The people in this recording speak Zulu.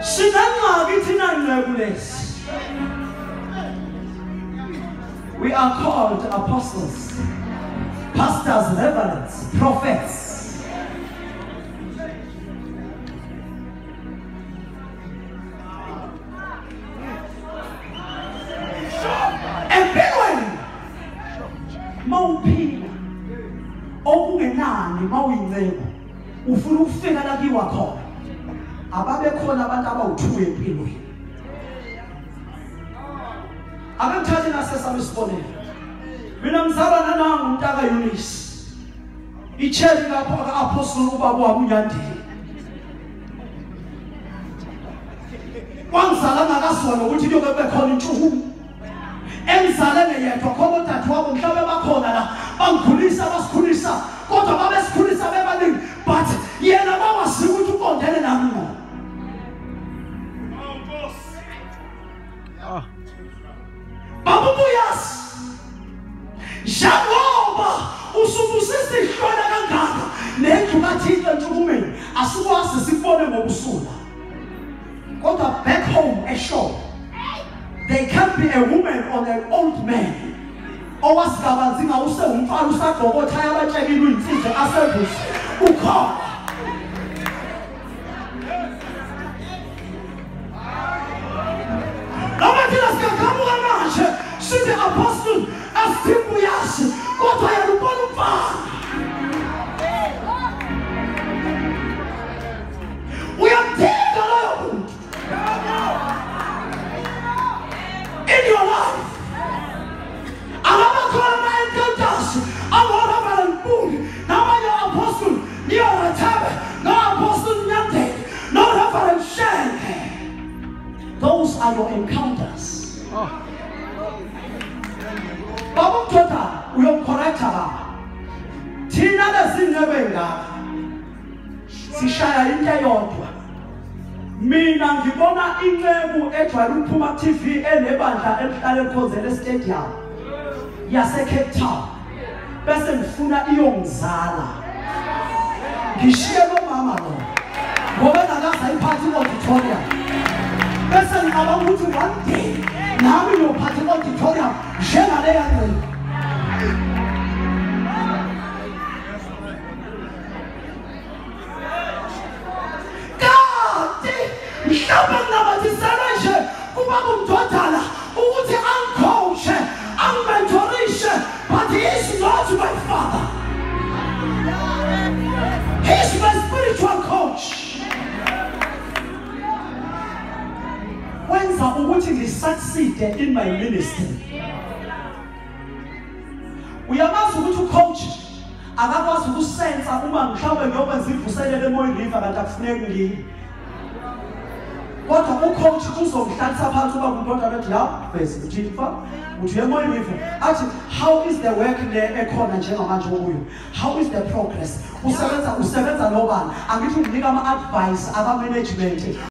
Sinangxaki thina nceku lesi. We are called apostles, pastors, reverends, prophets. Empilweni mawuphila okungenani mawuyinceku ufuna ukufika la kiwa khona ababekhona abantu abawu2 empilweni. Ake ngithathe nasesami isibonelo. Mina mzalwana nangu umntaka Eunice. Icheli lapho aka-apostle ubaba wami uNyandile. Wangizala ngakazona ukuthi kuyobe kube khona intshukumo. Engizalele yedwa khona odadewabo mhlawumbe bakhona la bangikhulisa basikhulisa kodwa babesikhulisa bebaningi but yena bawazi ukuthi uqondene nami ngqo. Baba Buyasi, njengoba usubusisa ihlwele kangaka nendlu kaThixo entshukumeni asikwazi sikubone ngobusula. Kodwa back home eshore there can be a woman or an old man owazi kabanzi ngawuse umfana usagqoka othaya abatshekile uyinsizwa asevusi ukhona. Noma thina singaqhamuka manje sithi apostle asithimbuyazi kodwa yena ubona umfana. Uyamdinga loyo muntu in your life. Akabakhona ama-encounters angoReverend Mpuli nabanye apostle Neo Rathebe no-apostle Nyandeni no-Reverend Shenge. Those are your encounters. Baba Mthothana uyomcorrecta baba. Thina lezinceku ey'ngaka sishaya into eyodwa. Mina ngibona inceku ejwayele ukuphuma ku-TV enebandla elihlala elikhonzela estadium yase Cape Town bese ngifuna iyongizala. Ngishiye lo mama lo ngoba engakaze ayiphathe i-auditorium. Bese ngicabanga ukuthi one day nami ngiyophatha i-auditorium njengaleya nceku. Kanti mhlawumbe nginamathiselwe nje kubaba uMdodana ukuthi angicoache, angimentorishe, but he is not my father. He is my spiritual coach. Wenza ukuthi ngisucceed in my ministry. Uyamazi ukuthi ucoach akakwazi ukusensa uma mhlawumbe ngiyokwenza ivuselelo eMoy River kanti akufuneki ngiyi. Kodwa ucoach uzomhlalisa phansi uba ngumntwana athi ya vesi uthi mfa uthi eMoy River athi how is the work le ekhona njengamanje okuyo, how is the progress, usebenza nobani, angithi unginika ama advice aba management.